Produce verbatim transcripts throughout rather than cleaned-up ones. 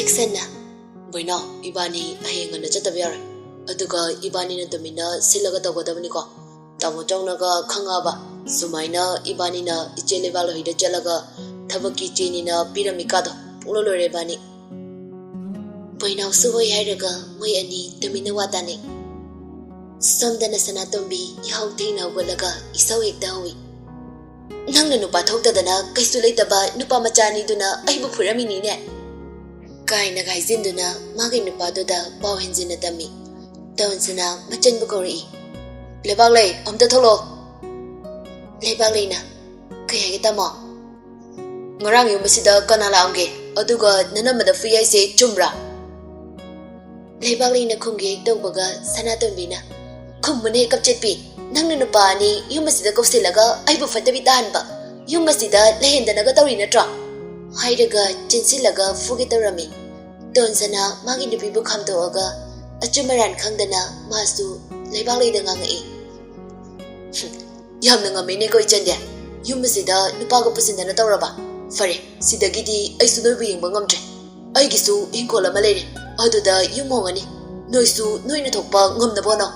ꯖꯦꯛꯁꯟꯅ, "ꯕꯣꯏꯅꯥꯎ, ꯏꯕꯥꯅꯤ ꯍꯌꯦꯡ ꯉꯟꯅ ꯆꯠꯇꯕ ꯌꯥꯔꯣꯏ꯫ ꯑꯗꯨꯒ ꯏꯕꯥꯅꯤꯅ ꯇꯨꯃꯤꯟꯅ ꯁꯤꯜꯂꯒ ꯇꯧꯒꯗꯕꯅꯤꯀꯣ꯫ ꯇꯥꯃꯣ ꯆꯧꯅꯒ ꯈꯪꯉꯛꯑꯕ ꯁꯨꯃꯥꯏꯅ ꯏꯕꯥꯅꯤꯅ ꯏꯆꯦ ꯂꯩꯕꯥꯛꯂꯣꯏꯗ ꯆꯠꯂꯒ ꯊꯕꯛꯀꯤ ꯆꯦꯅꯤꯅ ꯄꯤꯔꯝꯃꯤꯀꯥꯗꯣ ꯄꯨꯡꯂꯣꯏ ꯂꯣꯏꯔꯦ ꯏꯕꯥꯅꯤ"꯫ ꯕꯣꯏꯅꯥꯎꯁꯨ ꯍꯣꯏ ꯍꯥꯏꯔꯒ ꯃꯣꯏ ꯑꯅꯤ ꯇꯨꯃꯤꯟꯅ ꯋꯥ ꯇꯥꯅꯩ꯫ ꯁꯣꯝꯗꯅ ꯁꯅꯥꯇꯣꯝꯕꯤ ꯌꯥꯍꯧ ꯊꯦꯡꯅ ꯍꯧꯒꯠꯂꯒ ꯏꯁꯧ ꯍꯦꯛꯇ ꯍꯧꯏ꯫ "ꯅꯪꯅ ꯅꯨꯄꯥ ꯊꯣꯛꯇꯗꯅ ꯀꯩꯁꯨ ꯂꯩꯇꯕ ꯅꯨꯄꯥ ꯃꯆꯥ ꯑꯅꯤꯗꯨꯅ ꯑꯩꯕꯨ ꯐꯨꯔꯝꯃꯤꯅꯤꯅꯦ"꯫ ꯀꯥꯏꯅꯒ ꯍꯥꯏꯖꯤꯟꯗꯨꯅ ꯃꯥꯒꯤ ꯅꯨꯄꯥꯗꯨꯗ ꯄꯥꯎ ꯍꯦꯟꯖꯤꯟꯅ ꯇꯝꯃꯤ꯫ ꯇꯣꯟꯁꯅ ꯃꯆꯟꯕꯨ ꯀꯧꯔꯛꯏ꯫ "ꯂꯩꯕꯥꯛꯂꯩ, ꯑꯝꯇ ꯊꯣꯛꯂꯛꯑꯣ"꯫ ꯂꯩꯕꯥꯛꯂꯩꯅ, "ꯀꯩ ꯍꯥꯏꯒꯦ ꯇꯥꯃꯣ?" "ꯉꯔꯥꯡ ꯌꯨꯝ ꯑꯁꯤꯗ ꯀꯅꯥ ꯂꯥꯛꯑꯝꯒꯦ? ꯑꯗꯨꯒ ꯅꯅꯝꯃꯗ ꯐꯨꯏ ꯍꯥꯏꯁꯦ ꯆꯨꯝꯕ꯭ꯔꯥ?" ꯂꯩꯕꯥꯛꯂꯩꯅ ꯈꯨꯝꯒꯦ ꯍꯦꯛ ꯇꯧꯕꯒ ꯁꯅꯥꯇꯣꯟꯕꯤꯅ, "ꯈꯨꯝꯃꯨꯅꯦ ꯀꯞꯆꯦꯠꯄꯤ, ꯅꯪꯅ ꯅꯨꯄꯥ ꯑꯅꯤ ꯌꯨꯝ ꯑꯁꯤꯗ ꯀꯧꯁꯤꯜꯂꯒ ꯑꯩꯕꯨ ꯐꯠꯇꯕꯤ ꯇꯥꯍꯟꯕ, ꯌꯨꯝ ꯑꯁꯤꯗ ꯂꯩꯍꯟꯗꯅꯒ ꯇꯧꯔꯤ ꯅꯠꯇ꯭ꯔꯣ?" ꯍꯥꯏꯔꯒ ꯆꯦꯟꯁꯤꯜꯂꯒ ꯐꯨꯒꯦ ꯇꯧꯔꯝꯃꯤ꯫ ꯇꯣꯟꯁꯅ ꯃꯥꯒꯤ ꯅꯨꯄꯤꯕꯨ ꯈꯥꯝꯗꯣꯛꯑꯒ ꯑꯆꯨꯝ ꯑꯔꯥꯟ ꯈꯪꯗꯅ ꯃꯥꯁꯨ ꯂꯩꯕꯥꯛꯂꯩꯗ ꯉꯥꯡꯉꯛꯏ꯫ "ꯍꯨꯝ, ꯌꯥꯝꯅ ꯉꯝꯃꯤꯅꯦꯀꯣ ꯏꯆꯟꯗꯤ꯫ ꯌꯨꯝ ꯑꯁꯤꯗ ꯅꯨꯄꯥꯒ ꯄꯨꯁꯤꯟꯗꯅ ꯇꯧꯔꯕ? ꯐꯔꯦ, ꯁꯤꯗꯒꯤꯗꯤ ꯑꯩꯁꯨ ꯅꯣꯏꯕꯨ ꯌꯦꯡꯕ ꯉꯝꯗ꯭ꯔꯦ꯫ ꯑꯩꯒꯤꯁꯨ ꯍꯤꯡꯈꯣꯜ ꯑꯃ ꯂꯩꯔꯦ, ꯑꯗꯨꯗ ꯌꯨꯝ ꯍꯣꯡꯉꯅꯤ꯫ ꯅꯣꯏꯁꯨ ꯅꯣꯏꯅ ꯊꯣꯛꯄ ꯉꯝꯅꯕ ꯍꯣꯠꯅꯧ"꯫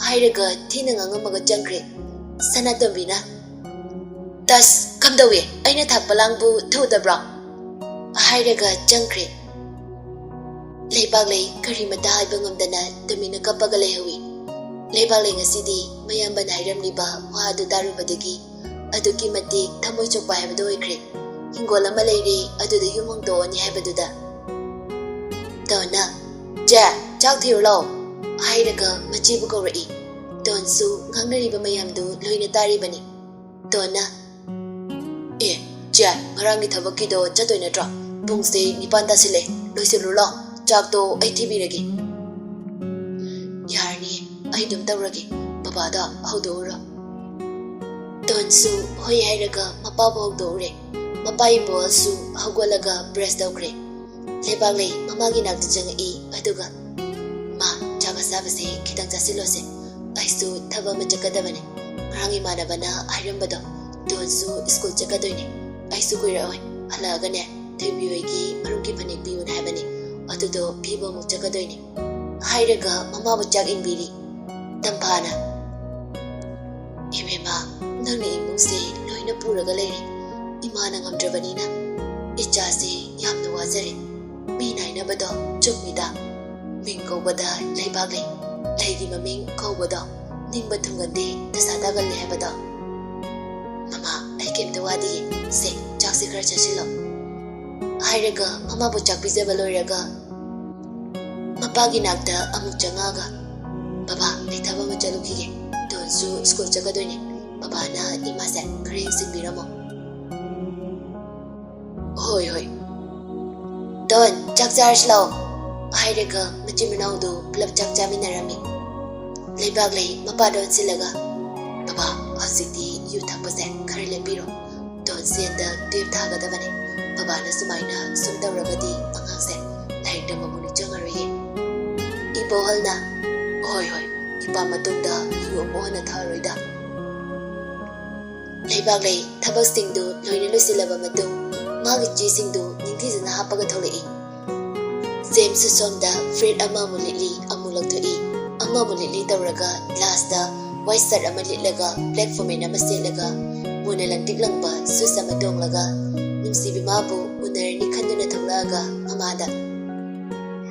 ꯍꯥꯏꯔꯒ ꯊꯤꯅ ꯉꯥꯡꯉꯝꯃꯒ ꯆꯪꯈ꯭ꯔꯦ꯫ ꯁꯅꯥꯇꯣꯝꯕꯤꯅ, "ꯇꯁ, ꯀꯝꯗꯧꯏ? ꯑꯩꯅ ꯊꯥꯛꯄ ꯂꯥꯡꯕꯨ ꯊꯨꯗꯕ꯭ꯔꯣ?" ꯍꯥꯏꯔꯒ ꯆꯪꯈ꯭ꯔꯦ꯫ ꯂꯩꯕꯥꯛꯂꯩ ꯀꯔꯤꯃꯇ ꯍꯥꯏꯕ ꯉꯝꯗꯅ ꯇꯨꯃꯤꯟꯅ ꯀꯞꯄꯒ ꯂꯩꯍꯧꯏ꯫ ꯂꯩꯕꯥꯛꯂꯩ ꯉꯁꯤꯗꯤ ꯃꯌꯥꯝꯕꯅ ꯍꯥꯏꯔꯝꯂꯤꯕ ꯋꯥ ꯑꯗꯨ ꯇꯥꯔꯨꯕꯗꯒꯤ ꯑꯗꯨꯛꯀꯤ ꯃꯇꯤꯛ ꯊꯃꯣꯏ ꯆꯣꯛꯄ ꯍꯥꯏꯕꯗꯨ ꯑꯣꯏꯈ꯭ꯔꯦ꯫ ꯍꯤꯡꯒꯣꯜ ꯑꯃ ꯂꯩꯔꯦ, ꯑꯗꯨꯗ ꯌꯨꯝ ꯍꯣꯡꯗꯣꯛꯑꯅꯤ ꯍꯥꯏꯕꯗꯨꯗ꯫ ꯇꯣꯟꯅ, "ꯆꯦ, ꯆꯥꯛ ꯊꯤꯔꯨ ꯂꯥꯛꯑꯣ" ꯍꯥꯏꯔꯒ ꯃꯆꯦꯕꯨ ꯀꯧꯔꯛꯏ꯫ ꯇꯣꯟꯁꯨ ꯉꯥꯡꯅꯔꯤꯕ ꯃꯌꯥꯝꯗꯨ ꯂꯣꯏꯅ ꯇꯥꯔꯤꯕꯅꯤ꯫ ꯇꯣꯟꯅ, "ꯑꯦ, ꯆꯦ, ꯉꯔꯥꯡꯒꯤ ꯊꯕꯛꯀꯤꯗꯣ ꯆꯠꯇꯣꯏ ꯅꯠꯇ꯭ꯔꯣ? ꯄꯨꯡꯁꯦ ꯅꯤꯄꯥꯟ ꯇꯥꯁꯤꯜꯂꯦ, ꯂꯣꯏꯁꯤꯜꯂꯨ ꯂꯥꯛꯑꯣ, ꯆꯥꯛꯇꯣ ꯑꯩ ꯊꯤꯕꯤꯔꯒꯦ"꯫ "ꯌꯥꯔꯅꯤ, ꯑꯩ ꯑꯗꯨꯝ ꯇꯧꯔꯒꯦ, ꯕꯕꯥꯗꯣ ꯍꯧꯗꯣꯛꯎꯔꯣ"꯫ ꯇꯣꯟꯁꯨ ꯍꯣꯏ ꯍꯥꯏꯔꯒ ꯃꯄꯥꯕꯨ ꯍꯧꯗꯣꯛꯎꯔꯦ꯫ ꯃꯄꯥ ꯏꯕꯣꯜꯁꯨ ꯍꯧꯒꯠꯂꯒ ꯕ꯭ꯔꯁ ꯇꯧꯈ꯭ꯔꯦ꯫ ꯂꯩꯕꯥꯛꯂꯩ ꯃꯃꯥꯒꯤ ꯅꯥꯛꯇ ꯆꯪꯉꯛꯏ, ꯑꯗꯨꯒ, "ꯃꯥ, ꯆꯥꯛ ꯑꯁꯥꯕꯁꯦ ꯈꯤꯇꯪ ꯆꯥꯁꯤꯜꯂꯣꯁꯦ, ꯑꯩꯁꯨ ꯊꯕꯛ ꯑꯃ ꯆꯠꯀꯗꯕꯅꯦ꯫ ꯉꯔꯥꯡ ꯏꯃꯥꯟꯅꯕꯅ ꯍꯥꯏꯔꯝꯕꯗꯣ, ꯇꯣꯟꯁꯨ ꯁ꯭ꯀꯨꯜ ꯆꯠꯀꯗꯣꯏꯅꯦ, ꯑꯩꯁꯨ ꯀꯨꯏꯔꯛꯑꯣꯏ, ꯍꯜꯂꯛꯑꯒꯅꯦ ꯊꯣꯏꯕꯤ ꯍꯣꯏꯒꯤ ꯃꯔꯨꯞꯀꯤ ꯐꯅꯦꯛ ꯄꯤꯌꯨꯅ ꯍꯥꯏꯕꯅꯤ, ꯑꯗꯨꯗꯣ ꯄꯤꯕ ꯑꯃꯨꯛ ꯆꯠꯀꯗꯣꯏꯅꯤ" ꯍꯥꯏꯔꯒ ꯃꯃꯥꯕꯨ ꯆꯥꯛ ꯏꯟꯕꯤꯔꯤ꯫ ꯇꯝꯐꯥꯅ, "ꯏꯕꯦꯝꯃ, ꯅꯪꯅ ꯏꯃꯨꯡꯁꯦ ꯂꯣꯏꯅ ꯄꯨꯔꯒ ꯂꯩꯔꯦ꯫ ꯏꯃꯥꯅ ꯉꯝꯗ꯭ꯔꯕꯅꯤꯅ ꯏꯆꯥꯁꯦ ꯌꯥꯝꯅ ꯋꯥꯖꯔꯦ꯫ ꯃꯤꯅ ꯍꯥꯏꯅꯕꯗꯣ ꯆꯨꯝꯃꯤꯗ꯫ ꯃꯤꯡ ꯀꯧꯕꯗ ꯂꯩꯕꯥꯛ ꯂꯩ, ꯂꯩꯒꯤ ꯃꯃꯤꯡ ꯀꯧꯕꯗꯣ ꯅꯤꯡꯕ ꯊꯨꯡꯒꯟꯗꯦ, ꯗꯁꯥ ꯇꯥꯒꯜꯂꯦ ꯍꯥꯏꯕꯗꯣ꯫ ꯃꯃꯥ, ꯑꯩ ꯀꯩꯝꯇ ꯋꯥꯗꯤꯌꯦ꯫ ꯁꯦ, ꯆꯥꯛꯁꯦ ꯈꯔ ꯆꯥꯁꯤꯜꯂꯣ" ꯍꯥꯏꯔꯒ ꯃꯃꯥꯕꯨ ꯆꯥꯛ ꯄꯤꯖꯕ ꯂꯣꯏꯔꯒ ꯃꯄꯥꯒꯤ ꯅꯥꯛꯇ ꯑꯃꯨꯛ ꯆꯪꯉꯛꯑꯒ, "ꯕꯕꯥ, ꯑꯩ ꯊꯕꯛ ꯑꯃ ꯆꯠꯂꯨꯈꯤꯒꯦ꯫ ꯗꯣꯟꯁꯨ ꯁ꯭ꯀꯨꯜ ꯆꯠꯀꯗꯣꯏꯅꯦ꯫ ꯕꯕꯥꯅ ꯏꯃꯥꯁꯦ ꯈꯔ ꯌꯦꯡꯁꯤꯟꯕꯤꯔꯝꯃꯣ"꯫ "ꯍꯣꯏ, ꯍꯣꯏ꯫ ꯗꯣꯟ, ꯆꯥꯛ ꯆꯥꯔꯁꯤ ꯂꯥꯛꯑꯣ" ꯍꯥꯏꯔꯒ ꯃꯆꯤꯟ ꯃꯅꯥꯎꯗꯨ ꯄꯨꯂꯞ ꯆꯥꯛ ꯆꯥꯃꯤꯟꯅꯔꯝꯃꯤ꯫ ꯂꯩꯕꯥꯛ ꯂꯩ ꯃꯄꯥꯗ ꯑꯣꯟꯁꯤꯜꯂꯒ, "ꯕꯕꯥ, ꯍꯧꯖꯤꯛꯇꯤ ꯌꯨ ꯊꯛꯄꯁꯦ ꯈꯔ ꯂꯦꯞꯄꯤꯔꯣ꯫ ꯗꯣꯟꯁꯦ ꯍꯟꯗꯛ ꯇꯨꯌꯦꯜꯞ ꯊꯥꯒꯗꯕꯅꯦ꯫ ꯕꯕꯥꯅ ꯁꯨꯃꯥꯏꯅ ꯁꯨꯝ ꯇꯧꯔꯒꯗꯤ ꯑꯉꯥꯡꯁꯦ ꯂꯥꯏꯔꯤꯛ ꯇꯝꯕꯕꯨ ꯅꯤꯡꯁꯤꯡꯉꯔꯣꯏꯌꯦ"꯫ ꯏꯕꯣꯍꯜꯅ, "ꯍꯣꯏ, ꯍꯣꯏ, ꯏꯄꯥ ꯃꯇꯨꯡꯗ ꯌꯨ ꯑꯃꯨꯛ ꯍꯟꯅ ꯊꯛꯑꯔꯣꯏꯗ"꯫ ꯂꯩꯕꯥꯛ ꯂꯩ ꯊꯕꯛꯁꯤꯡꯗꯨ ꯂꯣꯏꯅ ꯂꯣꯏꯁꯤꯜꯂꯕ ꯃꯇꯨꯡ ꯃꯥꯒꯤ ꯆꯦꯁꯤꯡꯗꯨ ꯅꯤꯡꯊꯤꯖꯅ ꯍꯥꯞꯄꯒ ꯊꯣꯛꯂꯛꯏ꯫ ꯖꯦꯝꯁꯁꯨ ꯁꯣꯝꯗ ꯐꯨꯔꯤꯠ ꯑꯃ ꯑꯃꯨꯛ ꯂꯤꯠꯂꯤ, ꯑꯃꯨꯛ ꯂꯧꯊꯣꯛꯏ, ꯑꯃ ꯑꯃꯨꯛ ꯂꯤꯠꯂꯤ ꯇꯧꯔꯒ ꯂꯥꯁꯇ ꯋꯥꯏꯠ ꯁꯔꯠ ꯑꯃ ꯂꯤꯠꯂꯒ ꯕ꯭ꯂꯦꯛ ꯐꯣꯔꯃꯦꯟ ꯑꯃ ꯁꯦꯠꯂꯒ ꯃꯣꯟꯅ ꯂꯪꯇ꯭ꯔꯤꯛ ꯂꯪꯕ ꯁꯨꯁ ꯑꯃ ꯇꯣꯡꯂꯒ ꯅꯨꯡꯁꯤꯕꯤ ꯃꯥꯕꯨ ꯎꯅꯔꯅꯤ ꯈꯟꯗꯨꯅ ꯊꯣꯛꯂꯛꯑꯒ ꯃꯃꯥꯗ,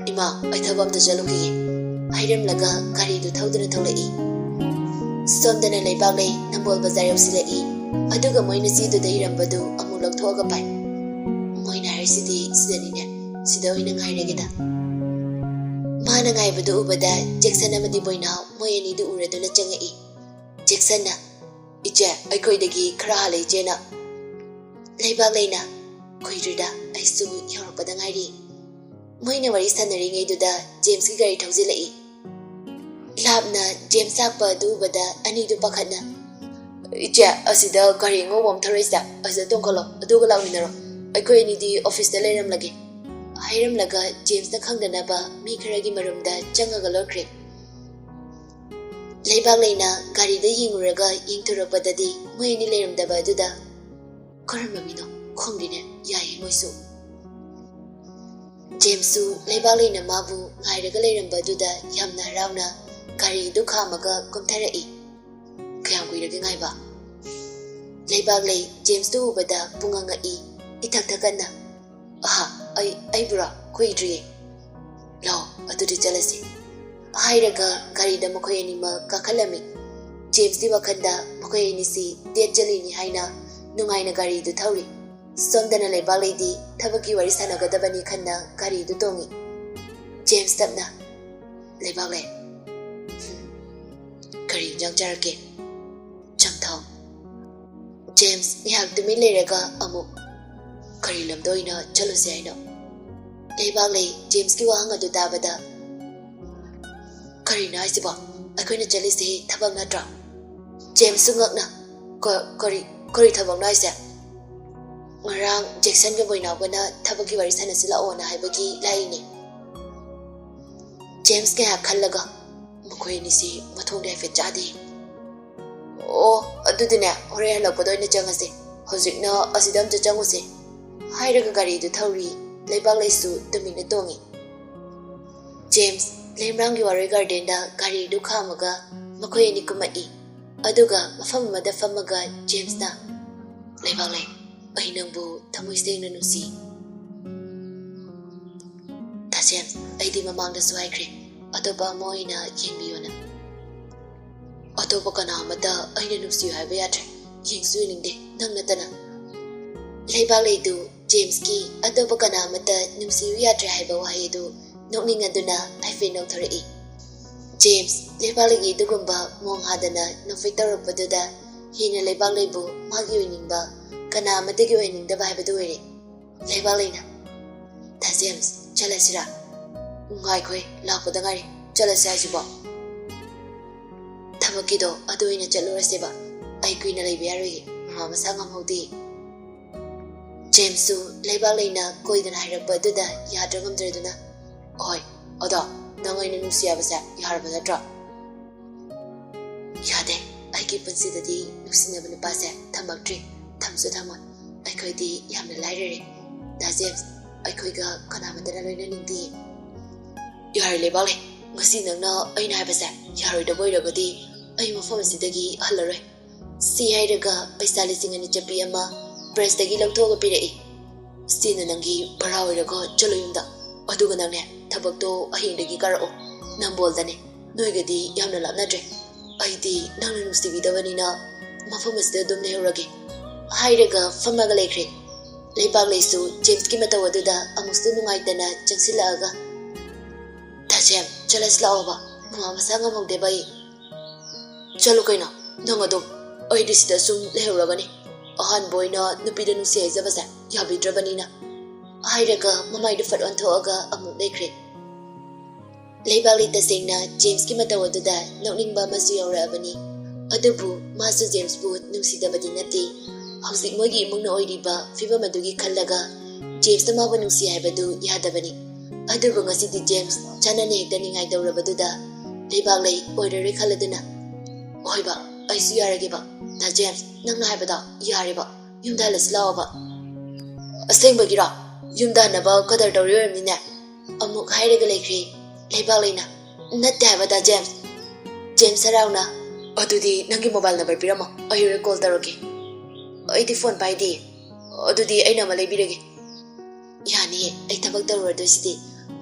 "ꯏꯃꯥ, ꯑꯩ ꯊꯕꯛ ꯑꯝꯇ ꯆꯠꯂꯨꯈꯤꯒꯦ" ꯍꯥꯏꯔꯝꯂꯒ ꯒꯥꯔꯤꯗꯨ ꯊꯧꯗꯨꯅ ꯊꯣꯛꯂꯛꯏ꯫ ꯁꯣꯝꯗꯅ ꯂꯩꯕꯥꯛ ꯂꯩ ꯅꯝꯕꯣꯜ ꯕꯖꯥꯔ ꯌꯧꯁꯤꯜꯂꯛꯏ꯫ ꯑꯗꯨꯒ ꯃꯣꯏꯅ ꯆꯦꯗꯨꯗ ꯏꯔꯝꯕꯗꯨ ꯑꯃꯨꯛ ꯂꯧꯊꯣꯛꯑꯒ ꯄꯥꯏ꯫ "ꯃꯣꯏꯅ ꯍꯥꯏꯔꯤꯁꯤꯗꯤ ꯁꯤꯗꯅꯤꯅꯦ, ꯁꯤꯗ ꯑꯣꯏꯅ ꯉꯥꯏꯔꯒꯦꯗ"꯫ ꯃꯥꯅ ꯉꯥꯏꯕꯗꯨ ꯎꯕꯗ ꯖꯦꯛꯁꯟ ꯑꯃꯗꯤ ꯕꯣꯏꯅꯥꯎ ꯃꯣꯏ ꯑꯅꯤꯗꯨ ꯎꯔꯗꯨꯅ ꯆꯪꯉꯛꯏ꯫ ꯖꯦꯛꯁꯟꯅ, "ꯏꯆꯦ, ꯑꯩꯈꯣꯏꯗꯒꯤ ꯈꯔ ꯍꯥꯜꯂꯦ ꯏꯆꯦꯅ"꯫ ꯂꯩꯕꯥꯛ ꯂꯩꯅ, "ꯀꯨꯏꯗ꯭ꯔꯤꯗ, ꯑꯩꯁꯨ ꯌꯧꯔꯛꯄꯗ ꯉꯥꯏꯔꯤ"꯫ ꯃꯣꯏꯅ ꯋꯥꯔꯤ ꯁꯥꯟꯅꯔꯤꯉꯩꯗꯨꯗ ꯖꯦꯝꯁꯀꯤ ꯒꯥꯔꯤ ꯊꯧꯖꯤꯜꯂꯛꯏ꯫ ꯂꯥꯞꯅ ꯖꯦꯝꯁ ꯂꯥꯛꯄ ꯑꯗꯨ ꯎꯕꯗ ꯑꯅꯤꯗꯨ ꯄꯥꯈꯠꯅ, "ꯏꯆꯦ, ꯑꯁꯤꯗ ꯒꯥꯔꯤ ꯑꯉꯧꯕ ꯑꯃ ꯊꯧꯔꯛꯏꯁꯦ, ꯑꯁꯤꯗ ꯇꯣꯡꯈꯠꯂꯣ, ꯑꯗꯨꯒ ꯂꯥꯛꯃꯤꯟꯅꯔꯣ꯫ ꯑꯩꯈꯣꯏ ꯑꯅꯤꯗꯤ ꯑꯣꯐꯤꯁꯇ ꯂꯩꯔꯝꯂꯒꯦ" ꯍꯥꯏꯔꯝꯂꯒ ꯖꯦꯝꯁꯅ ꯈꯪꯗꯅꯕ ꯃꯤ ꯈꯔꯒꯤ ꯃꯔꯨꯝꯗ ꯆꯪꯉꯒ ꯂꯣꯠꯈ꯭ꯔꯦ꯫ ꯂꯩꯕꯥꯛ ꯂꯩꯅ ꯒꯥꯔꯤꯗ ꯌꯦꯡꯂꯨꯔꯒ ꯌꯦꯡꯊꯣꯔꯛꯄꯗꯗꯤ ꯃꯣꯏ ꯑꯅꯤ ꯂꯩꯔꯝꯗꯕ ꯑꯗꯨꯗ, "ꯀꯔꯝꯕ ꯃꯤꯅꯣ ꯈꯪꯗꯦꯅꯦ, ꯌꯥꯏꯌꯦ ꯃꯣꯏꯁꯨ" ꯖꯦꯝꯁꯁꯨ ꯂꯩꯕꯥꯛꯂꯩꯅ ꯃꯥꯕꯨ ꯉꯥꯏꯔꯒ ꯂꯩꯔꯝꯕ ꯑꯗꯨꯗ ꯌꯥꯝꯅ ꯍꯔꯥꯎꯅ ꯒꯥꯔꯤꯗꯨ ꯈꯥꯝꯃꯒ ꯀꯨꯝꯊꯔꯛꯏ꯫ "ꯀꯌꯥꯝ ꯀꯨꯏꯔꯒꯦ ꯉꯥꯏꯕ?" ꯂꯩꯕꯥꯛꯂꯩ ꯖꯦꯝꯁꯇꯨ ꯎꯕꯗ ꯄꯨꯡꯉꯛ ꯉꯛꯏ, ꯏꯊꯛ ꯊꯛꯀꯠꯅ꯫ "ꯑꯍꯥ, ꯑꯩ, ꯑꯩꯕꯨꯔꯣ? ꯀꯨꯏꯗ꯭ꯔꯤꯌꯦ꯫ ꯂꯥꯛꯑꯣ, ꯑꯗꯨꯗꯤ ꯆꯠꯂꯁꯤ," ꯍꯥꯏꯔꯒ ꯒꯥꯔꯤꯗ ꯃꯈꯣꯏ ꯑꯅꯤꯃꯛ ꯀꯥꯈꯠꯂꯝꯃꯤ꯫ ꯖꯦꯝꯁꯇꯤ ꯋꯥꯈꯜꯗ ꯃꯈꯣꯏ ꯑꯅꯤꯁꯤ date ꯆꯠꯂꯤꯅꯤ ꯍꯥꯏꯅ ꯅꯨꯡꯉꯥꯏꯅ ꯒꯥꯔꯤꯗꯨ ꯊꯧꯔꯤ꯫ ꯁꯣꯝꯗꯅ ꯂꯩꯕꯥꯛꯂꯩꯗꯤ ꯊꯕꯛꯀꯤ ꯋꯥꯔꯤ ꯁꯥꯟꯅꯒꯗꯕꯅꯤ ꯈꯟꯅ ꯒꯥꯔꯤꯗꯨ ꯇꯣꯡꯉꯤ꯫ ꯖꯦꯝꯁ ꯇꯞꯅ, "ꯂꯩꯕꯥꯛꯂꯩ, ꯀꯔꯤ ꯏꯟꯖꯥꯡ ꯆꯥꯔꯛꯀꯦ?" "ꯆꯝꯊꯣꯡ꯫" ꯖꯦꯝꯁ ꯉꯥꯏꯍꯥꯛ ꯇꯨꯃꯤꯟ ꯂꯩꯔꯒ ꯑꯃꯨꯛ, "ꯀꯔꯤ ꯂꯝꯗ ꯑꯣꯏꯅ ꯆꯠꯂꯨꯁꯦ ꯍꯥꯏꯅꯣ?" ꯂꯩꯕꯥꯛꯂꯩ ꯖꯦꯝꯁꯀꯤ ꯋꯥꯍꯪ ꯑꯗꯨ ꯇꯥꯕꯗ, "ꯀꯔꯤꯅꯣ ꯍꯥꯏꯁꯤꯕꯣ? ꯑꯩꯈꯣꯏꯅ ꯆꯠꯂꯤꯁꯤ ꯊꯕꯛ ꯅꯠꯇ꯭ꯔꯣ?" ꯖꯦꯝꯁꯁꯨ ꯉꯛꯅ, "ꯀ-, ꯀꯔꯤ, ꯀꯔꯤ ꯊꯕꯛꯅꯣ ꯍꯥꯏꯁꯦ?" "ꯉꯔꯥꯡ ꯖꯦꯛꯁꯟꯒ ꯃꯣꯏꯅꯥꯎꯒꯅ ꯊꯕꯛꯀꯤ ꯋꯥꯔꯤ ꯁꯥꯟꯅꯁꯤ ꯂꯥꯛꯑꯣꯅ ꯍꯥꯏꯕꯒꯤ ꯂꯥꯛꯏꯅꯦ꯫" ꯖꯦꯝꯁ ꯉꯥꯏꯍꯥꯛ ꯈꯜꯂꯒ, "ꯃꯈꯣꯏ ꯑꯅꯤꯁꯤ ꯃꯊꯣꯡꯗꯤ ꯍꯥꯏꯐꯦꯠ ꯆꯥꯗꯦ꯫ ꯑꯣ, ꯑꯗꯨꯗꯤꯅꯦ, ꯍꯣꯔꯦꯟ ꯍꯜꯂꯛꯄꯗ ꯑꯣꯏꯅ ꯆꯪꯉꯁꯦ꯫ ꯍꯧꯖꯤꯛꯅ ꯑꯁꯤꯗ ꯑꯝꯇ ꯆꯪꯉꯨꯁꯦ," ꯍꯥꯏꯔꯒ ꯒꯥꯔꯤꯗꯨ ꯊꯧꯔꯤ꯫ ꯂꯩꯕꯥꯛꯂꯩꯁꯨ ꯇꯨꯃꯤꯟꯅ ꯇꯣꯡꯉꯤ꯫ ꯖꯦꯝꯁ ꯂꯩꯃꯔꯥꯝꯒꯤ ꯋꯥꯔꯣꯏ ꯒꯥꯔꯗꯦꯟꯗ ꯒꯥꯔꯤꯗꯨ ꯈꯥꯝꯃꯒ ꯃꯈꯣꯏ ꯑꯅꯤ ꯀꯨꯝꯃꯛꯏ꯫ ꯑꯗꯨꯒ ꯃꯐꯝ ꯑꯃꯗ ꯐꯝꯃꯒ ꯖꯦꯝꯁꯅ, "ꯂꯩꯕꯥꯛꯂꯩ, ꯑꯩ ꯅꯪꯕꯨ ꯊꯃꯣꯏ ꯁꯦꯡꯅ ꯅꯨꯡꯁꯤ꯫" "ꯇꯥ ꯖꯦꯝꯁ, ꯑꯩꯗꯤ ꯃꯃꯥꯡꯗꯁꯨ ꯍꯥꯏꯈ꯭ꯔꯦ, ꯑꯇꯣꯞꯄ ꯑꯃ ꯑꯣꯏꯅ ꯌꯦꯡꯕꯤꯌꯣꯅ꯫" "ꯑꯇꯣꯞꯄ ꯀꯅꯥ ꯑꯃꯠꯇ ꯑꯩꯅ ꯅꯨꯡꯁꯤꯌꯨ ꯍꯥꯏꯕ ꯌꯥꯗ꯭ꯔꯦ꯫ ꯌꯦꯡꯁꯨ ꯌꯦꯡꯅꯤꯡꯗꯦ, ꯅꯪ ꯅꯠꯇꯅ꯫" ꯂꯩꯕꯥꯛꯂꯩꯗꯨ ꯖꯦꯝꯁꯀꯤ "ꯑꯇꯣꯞꯄ ꯀꯅꯥ ꯑꯃꯠꯇ ꯅꯨꯡꯁꯤꯌꯨ ꯌꯥꯗ꯭ꯔꯦ" ꯍꯥꯏꯕ ꯋꯥꯍꯩ ꯑꯗꯨ ꯅꯣꯛꯅꯤꯡꯉꯗꯨꯅ ꯍꯥꯏꯐꯦꯠ ꯅꯣꯛꯊꯣꯔꯛꯏ꯫ ꯖꯦꯝꯁ ꯂꯩꯕꯥꯛꯂꯩꯒꯤ ꯑꯗꯨꯒꯨꯝꯕ ꯃꯑꯣꯡ ꯍꯥꯗꯅ ꯅꯣꯛꯐꯦꯠ ꯇꯧꯔꯛꯄꯗꯨꯗ ꯍꯦꯟꯅ ꯂꯩꯕꯥꯛꯂꯩꯕꯨ ꯃꯥꯒꯤ ꯑꯣꯏꯅꯤꯡꯕ, ꯀꯅꯥ ꯑꯃꯠꯇꯒꯤ ꯑꯣꯏꯍꯟꯅꯤꯡꯗꯕ ꯍꯥꯏꯕꯗꯨ ꯑꯣꯏꯔꯦ꯫ ꯂꯩꯕꯥꯛꯂꯩꯅ, "ꯇꯥ ꯖꯦꯝꯁ, ꯆꯠꯂꯁꯤꯔꯥ?" "ꯉꯥꯏꯈꯣꯍꯦ, ꯂꯥꯛꯄꯗ ꯉꯥꯏꯔꯤ, ꯆꯠꯂꯁꯤ ꯍꯥꯏꯁꯤꯕꯣ?" "ꯊꯕꯛꯀꯤꯗꯣ ꯑꯗꯨ ꯑꯣꯏꯅ ꯆꯠꯂꯨꯔꯁꯦꯕ, ꯑꯩ ꯀꯨꯏꯅ ꯂꯩꯕ ꯌꯥꯔꯣꯏꯌꯦ, ꯃꯃꯥ ꯃꯁꯥ ꯉꯝꯍꯧꯗꯦ꯫" ꯖꯦꯝꯁꯁꯨ ꯂꯩꯕꯥꯛꯂꯩꯅ ꯀꯣꯏꯗꯅ ꯍꯥꯏꯔꯛꯄ ꯑꯗꯨꯗ ꯌꯥꯗ꯭ꯔ ꯉꯝꯗ꯭ꯔꯗꯨꯅ, "ꯍꯣꯏ, ꯑꯗꯣ ꯅꯪ ꯑꯩꯅ ꯅꯨꯡꯁꯤ ꯍꯥꯏꯕꯁꯦ ꯌꯥꯔꯕ ꯅꯠꯇ꯭ꯔꯣ?" "ꯌꯥꯗꯦ, ꯑꯩꯒꯤ ꯄꯨꯟꯁꯤꯗꯗꯤ ꯅꯨꯡꯁꯤꯅꯕ ꯅꯨꯄꯥꯁꯦ ꯊꯝꯃꯛꯇ꯭ꯔꯤ, ꯊꯝꯁꯨ ꯊꯝꯃꯣꯏ꯫ ꯑꯩꯈꯣꯏꯗꯤ ꯌꯥꯝꯅ ꯂꯥꯏꯔꯔꯦ꯫ ꯇꯥ ꯖꯦꯝꯁ, ꯑꯩꯈꯣꯏꯒ ꯀꯅꯥꯃꯠꯇꯅ ꯂꯣꯏꯅꯅꯤꯡꯗꯦ꯫ ꯌꯥꯔꯦ ꯂꯩꯕꯥꯛꯂꯩ, ꯉꯁꯤ ꯅꯪꯅ ꯑꯩꯅ ꯍꯥꯏꯕꯁꯦ ꯌꯥꯔꯣꯏꯗꯕ ꯑꯣꯏꯔꯒꯗꯤ ꯑꯩ ꯃꯐꯝ ꯑꯁꯤꯗꯒꯤ ꯍꯜꯂꯔꯣꯏ꯫ ꯁꯤ ꯍꯥꯏꯔꯒ ꯄꯩꯁꯥ ꯂꯤꯁꯤꯡ ꯑꯅꯤ ꯆꯠꯄꯤ ꯑꯃ ꯄ꯭ꯔꯦꯁꯇꯒꯤ ꯂꯧꯊꯣꯛꯑꯒ ꯄꯤꯔꯛꯏ꯫ ꯁꯤꯅ ꯅꯪꯒꯤ ꯚꯔꯥ ꯑꯣꯏꯔꯒ ꯆꯠꯂꯣ ꯌꯨꯝꯗ꯫ ꯑꯗꯨꯒ ꯅꯪꯅꯦ, ꯊꯕꯛꯇꯣ ꯑꯍꯤꯡꯗꯒꯤ ꯀꯥꯔꯛꯑꯣ꯫ ꯅꯝꯕꯣꯜꯗꯅꯦ, ꯅꯣꯏꯒꯗꯤ ꯌꯥꯝꯅ ꯂꯥꯞꯅꯗ꯭ꯔꯦ꯫ ꯑꯩꯗꯤ ꯅꯪꯅ ꯅꯨꯡꯁꯤꯕꯤꯗꯕꯅꯤꯅ ꯃꯐꯝ ꯑꯁꯤꯗ ꯑꯗꯨꯝ ꯂꯩꯍꯧꯔꯒꯦ꯫ ꯍꯥꯏꯔꯒ ꯐꯝꯃꯒ ꯂꯩꯈ꯭ꯔꯦ꯫ ꯂꯩꯕꯥꯛꯂꯩꯁꯨ ꯖꯦꯝꯁꯀꯤ ꯃꯇꯧ ꯑꯗꯨꯗ ꯑꯃꯨꯛꯁꯨ ꯅꯨꯡꯉꯥꯏꯇꯅ ꯆꯪꯁꯤꯜꯂꯛꯑꯒ, "ꯇꯥꯖꯦꯝ, ꯆꯠꯂꯁꯤ ꯂꯥꯛꯑꯣꯕ, ꯃꯃꯥ ꯃꯁꯥ ꯉꯝꯍꯧꯗꯦꯕ ꯑꯩ꯫" "ꯆꯠꯂꯨ ꯀꯩꯅꯣ, ꯅꯪ ꯑꯗꯨꯝ꯫ ꯑꯩꯗꯤ ꯁꯤꯗ ꯁꯨꯝ ꯂꯩꯍꯧꯔꯒꯅꯤ꯫ ꯑꯍꯥꯟꯕ ꯑꯣꯏꯅ ꯅꯨꯄꯤꯗ ꯅꯨꯡꯁꯤ ꯍꯥꯏꯖꯕꯁꯦ ꯌꯥꯕꯤꯗ꯭ꯔꯕꯅꯤꯅ꯫" ꯍꯥꯏꯔꯒ ꯃꯃꯥꯏꯗꯨ ꯐꯠ ꯑꯣꯟꯊꯣꯛꯑꯒ ꯑꯃꯨꯛ ꯂꯩꯈ꯭ꯔꯦ꯫ ꯂꯩꯕꯥꯛꯂꯩ ꯇꯁꯦꯡꯅ ꯖꯦꯝꯁꯀꯤ ꯃꯇꯧ ꯑꯗꯨꯗ ꯅꯣꯛꯅꯤꯡꯕ ꯑꯃꯁꯨ ꯌꯥꯎꯔꯛꯑꯕꯅꯤ꯫ ꯑꯗꯨꯕꯨ ꯃꯥꯁꯨ ꯖꯦꯝꯁꯄꯨ ꯅꯨꯡꯁꯤꯗꯕꯗꯤ ꯅꯠꯇꯦ꯫ ꯍꯧꯖꯤꯛ ꯃꯣꯏꯒꯤ ꯏꯃꯨꯡꯅ ꯑꯣꯏꯔꯤꯕ ꯐꯤꯕꯝ ꯑꯗꯨꯒꯤ ꯈꯜꯂꯒ ꯖꯦꯝꯁꯅ ꯃꯥꯕꯨ ꯅꯨꯡꯁꯤ ꯍꯥꯏꯕꯗꯨ ꯌꯥꯗꯕꯅꯤ꯫ ꯑꯗꯨꯕꯨ ꯉꯁꯤꯗꯤ ꯖꯦꯝꯁ ꯆꯥꯟꯅꯅ ꯍꯦꯛꯇ ꯅꯤꯡꯉꯥꯏ ꯇꯧꯔꯕꯗꯨꯗ ꯂꯩꯕꯥꯛꯂꯩ ꯑꯣꯏꯔꯔꯣꯏ ꯈꯜꯂꯗꯨꯅ, "ꯍꯣꯏꯕ, ꯑꯩꯁꯨ ꯌꯥꯔꯒꯦꯕ꯫ ꯗꯥ ꯖꯦꯝꯁ, ꯅꯪꯅ ꯍꯥꯏꯕꯗꯣ ꯌꯥꯔꯦꯕ꯫ ꯌꯨꯝꯗ ꯍꯜꯂꯁꯤ ꯂꯥꯛꯑꯣꯕ꯫" "ꯑꯁꯦꯡꯕꯒꯤꯔꯣ? ꯌꯨꯝꯗ ꯍꯟꯅꯕ ꯀꯗꯔ ꯇꯧꯔꯤ ꯑꯣꯏꯔꯝꯅꯤꯅꯦ?" ꯑꯃꯨꯛ ꯍꯥꯏꯔꯒ ꯂꯩꯈ꯭ꯔꯦ ꯂꯩꯕꯥꯛꯂꯩꯅ꯫ "ꯅꯠꯇꯦ ꯍꯥꯏꯕ ꯗꯥ ꯖꯦꯝꯁ꯫" ꯖꯦꯝꯁ ꯍꯔꯥꯎꯅ, "ꯑꯗꯨꯗꯤ ꯅꯪꯒꯤ ꯃꯣꯕꯥꯏꯜ ꯅꯝꯕꯔ ꯄꯤꯔꯝꯃꯣ, ꯑꯩ ꯍꯣꯔꯦꯟ ꯀꯣꯜ ꯇꯧꯔꯛꯀꯦ꯫" "ꯑꯩꯗꯤ ꯐꯣꯟ ꯄꯥꯏꯗꯦ꯫" "ꯑꯗꯨꯗꯤ ꯑꯩꯅ ꯑꯃ ꯂꯩꯕꯤꯔꯒꯦ꯫" "ꯌꯥꯅꯤꯌꯦ, ꯑꯩ ꯊꯕꯛ ꯇꯧꯔꯨꯔꯗꯣꯏꯁꯤꯗꯤ꯫